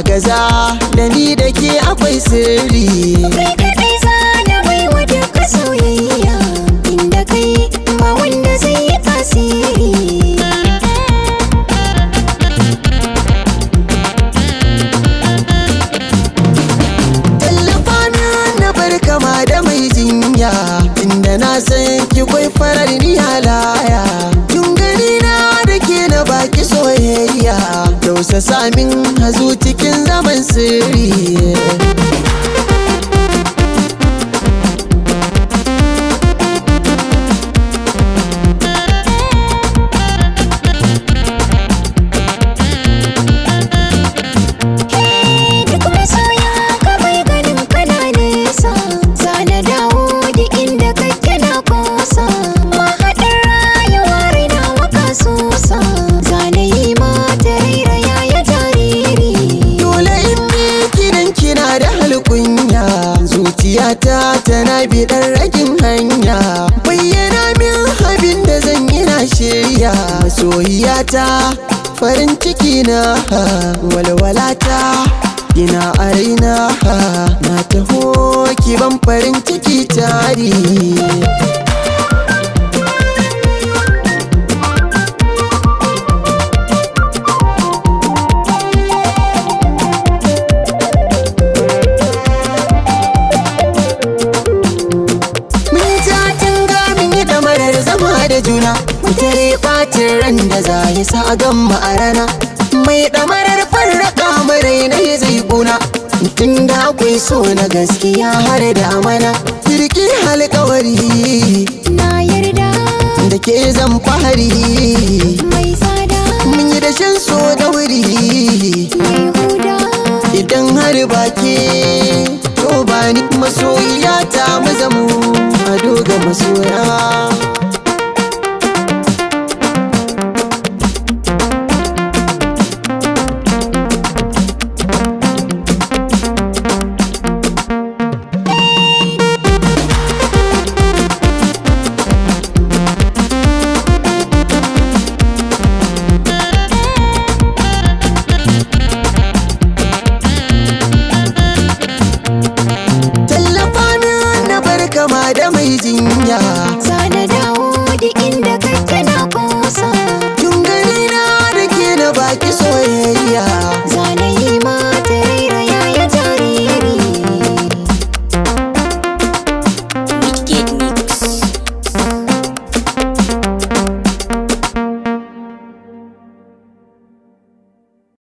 Agaza da ni da ke akwai sirri. Kai kaɗai zana bai wa duka soyayya, inda kai ba wanda zai yi tasiri. Tallafa min na bar kama da mai jinya, inda na san ki kwai farar ni halaya. Tun gani na da ke na baki soyayya, tausasa min hazu cikin zaman sirri. Duk masoya ka bai ganin kana nesa, zana dawo duk inda kake na kosa. Mahaɗin rayuwa raina waka sosa, zana yi mata rairaya ya jariri. Dole in miki dan kina da halkunya, zuciyata tana biɗar ragin hanya. Bayyana min abin da zan yi na shirya, masoyiyata farin ciki na, walwalata ina a raina. Na taho ki ban farin ciki tari. Mun ja tunga mun yi ɗamarar zama da juna, mun tare ɓacin ran da za ya sa a gamma a rana. Mai ɗamarar farraka marai na zai ƙuna, tun da akwai so na gaskiya har da amana. Kirki alƙawari Na yarda da ke zan fahari, mai tsada mun yi dashen so da wuri. Yahuda. Idan har baki to ba ni masoyiya ta mu zamo ado ga masoya. Tallafa min na bar kama da mai jinya, Zana dawo duk inda kake na kosa. tun gani na da ke na baki